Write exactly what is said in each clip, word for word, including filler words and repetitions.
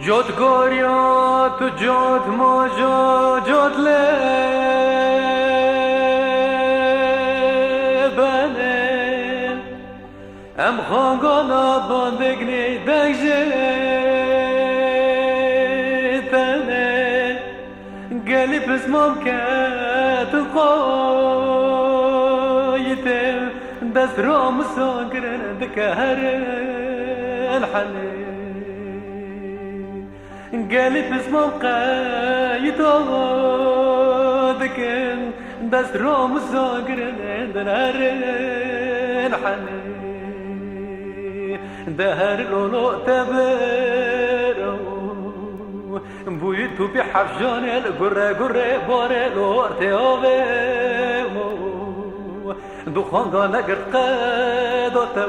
Cot goriya tu cot mojo cot le bene. Em xangana bandegnê deng ji tene. Gelî pismam ketin qayîtê. Dest ra misan girin dike herin henê. Gelî pismam qeyda dikin, dest ra misan girin din herin henê. De her lolo te biro, bûyî tûpî hefşanê li gure gure barê lortê avê mo. Du xanga negirt qeda te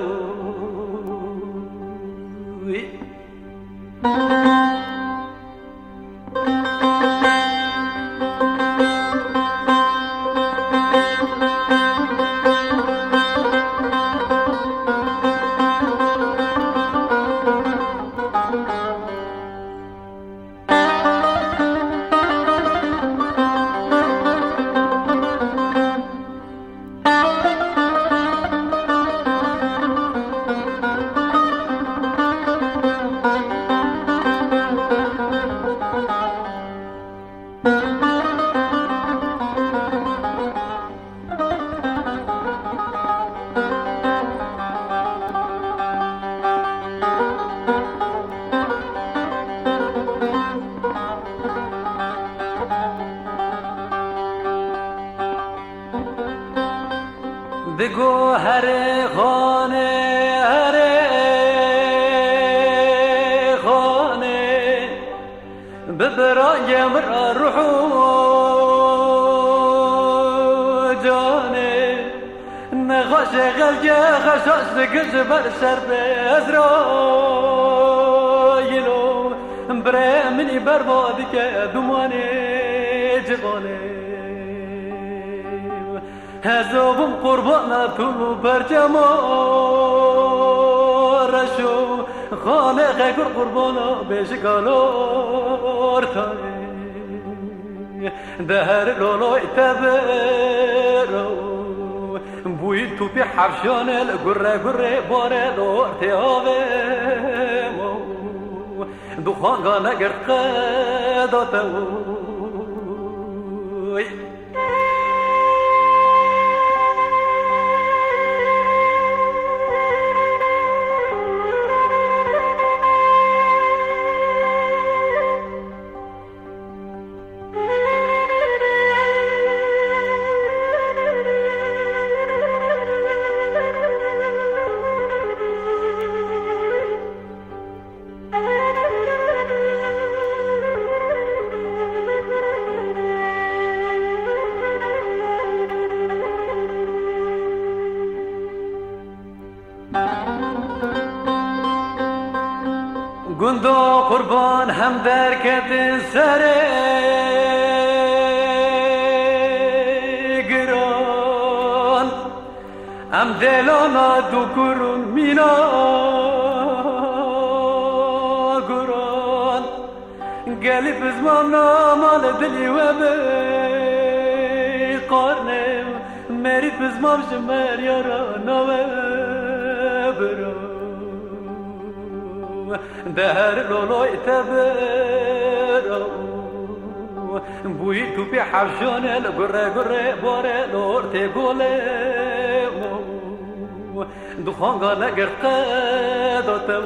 wî. Digo herê xanê, herê xanê, bi birayê min re ruh û canê. Nexweşê xelkê xeşaş dike ji ber şerpê Ezrayîlo. Birê min î berva dike dumanê civanê. Hezo bûm qurbana tu û berçema reşo. Xanê xekur qurbana bêjika lortanê. De her loloy te biro, bûyî tûpî hefşanê li gure gure barê lortê avê mo. Du xanga negirt qeda te wî. Gunda qurban hem derketin serê giran. Em dêlana dukur û mîna guran. Gelî pizmam nama li dilî we bi qarnê. Merî pizmam ji merya re nawe biro. De her loloy te biro. Bûyî tûpî hevşanê li gure gure bare lor tê golê. Du xanga negirt qeda te.